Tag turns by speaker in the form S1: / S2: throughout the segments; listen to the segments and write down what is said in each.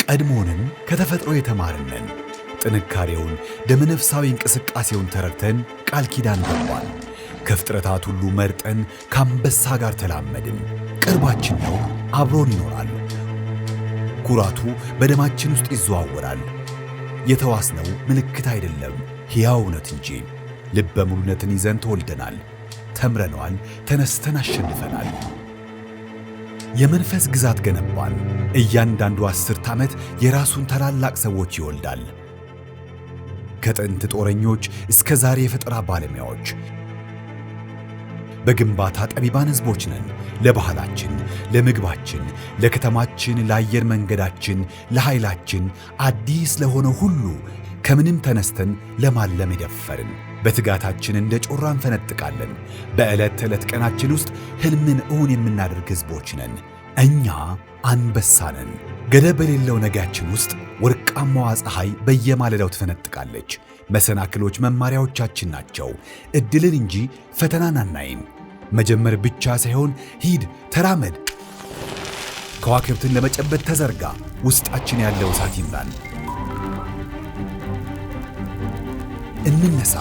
S1: ቀድሞውንም ከተፈጥሮ የተማርነን ጥንካሬውን፣ ደመነፍሳዊ እንቅስቃሴውን ተረድተን ቃል ኪዳን ገባን። ከፍጥረታት ሁሉ መርጠን ከአንበሳ ጋር ተላመድን። ቅርባችን ነው፣ አብሮን ይኖራል። ኩራቱ በደማችን ውስጥ ይዘዋወራል። የተዋስነው ምልክት አይደለም፣ ሕያው እውነት እንጂ። ልበ ሙሉነትን ይዘን ተወልደናል። ተምረነዋል፣ ተነስተን አሸንፈናል። የመንፈስ ግዛት ገነባን። እያንዳንዱ አስርት ዓመት የራሱን ታላላቅ ሰዎች ይወልዳል። ከጥንት ጦረኞች እስከ ዛሬ የፈጠራ ባለሙያዎች በግንባታ ጠቢባን ሕዝቦች ነን። ለባህላችን፣ ለምግባችን፣ ለከተማችን፣ ለአየር መንገዳችን፣ ለኃይላችን፣ አዲስ ለሆነ ሁሉ ከምንም ተነስተን ለማለም የደፈርን በትጋታችን እንደ ጮራ እንፈነጥቃለን። በዕለት ተዕለት ቀናችን ውስጥ ሕልምን እውን የምናደርግ ሕዝቦች ነን። እኛ አንበሳ ነን። ገደብ በሌለው ነጋችን ውስጥ ወርቃማዋ ፀሐይ በየማለዳው ትፈነጥቃለች። መሰናክሎች መማሪያዎቻችን ናቸው። ዕድልን እንጂ ፈተናን አናይም። መጀመር ብቻ ሳይሆን ሂድ፣ ተራመድ፣ ከዋክብትን ለመጨበጥ ተዘርጋ። ውስጣችን ያለው እሳት ይምራን። እንነሳ፣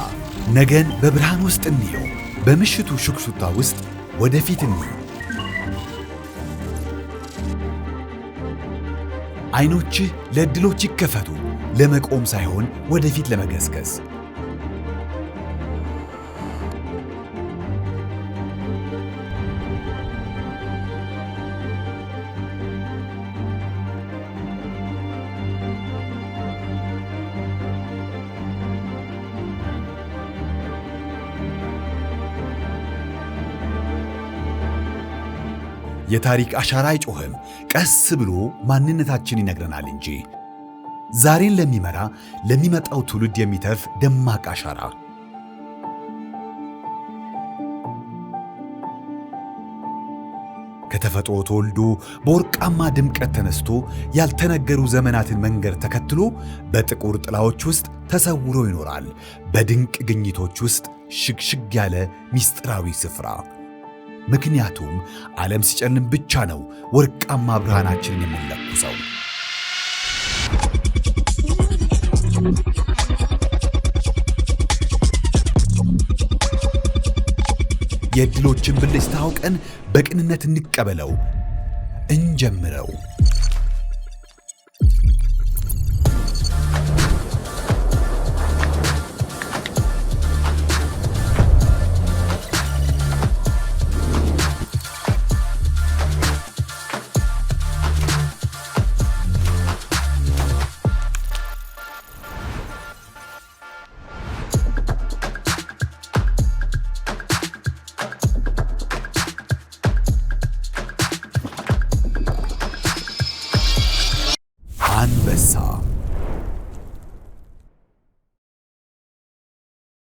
S1: ነገን በብርሃን ውስጥ እንየው። በምሽቱ ሹክሹክታ ውስጥ ወደፊት እንይ። አይኖችህ ለዕድሎች ይከፈቱ፣ ለመቆም ሳይሆን ወደፊት ለመገስገስ። የታሪክ አሻራ አይጮህም፣ ቀስ ብሎ ማንነታችን ይነግረናል እንጂ። ዛሬን ለሚመራ ለሚመጣው ትውልድ የሚተርፍ ደማቅ አሻራ። ከተፈጥሮ ተወልዶ በወርቃማ ድምቀት ተነስቶ ያልተነገሩ ዘመናትን መንገድ ተከትሎ በጥቁር ጥላዎች ውስጥ ተሰውሮ ይኖራል። በድንቅ ግኝቶች ውስጥ ሽግሽግ ያለ ምስጢራዊ ስፍራ። ምክንያቱም ዓለም ሲጨልም ብቻ ነው ወርቃማ ብርሃናችንን የምንለኩሰው። የዕድሎችን ብልጭታ አውቀን በቅንነት እንቀበለው፣ እንጀምረው። አንበሳ።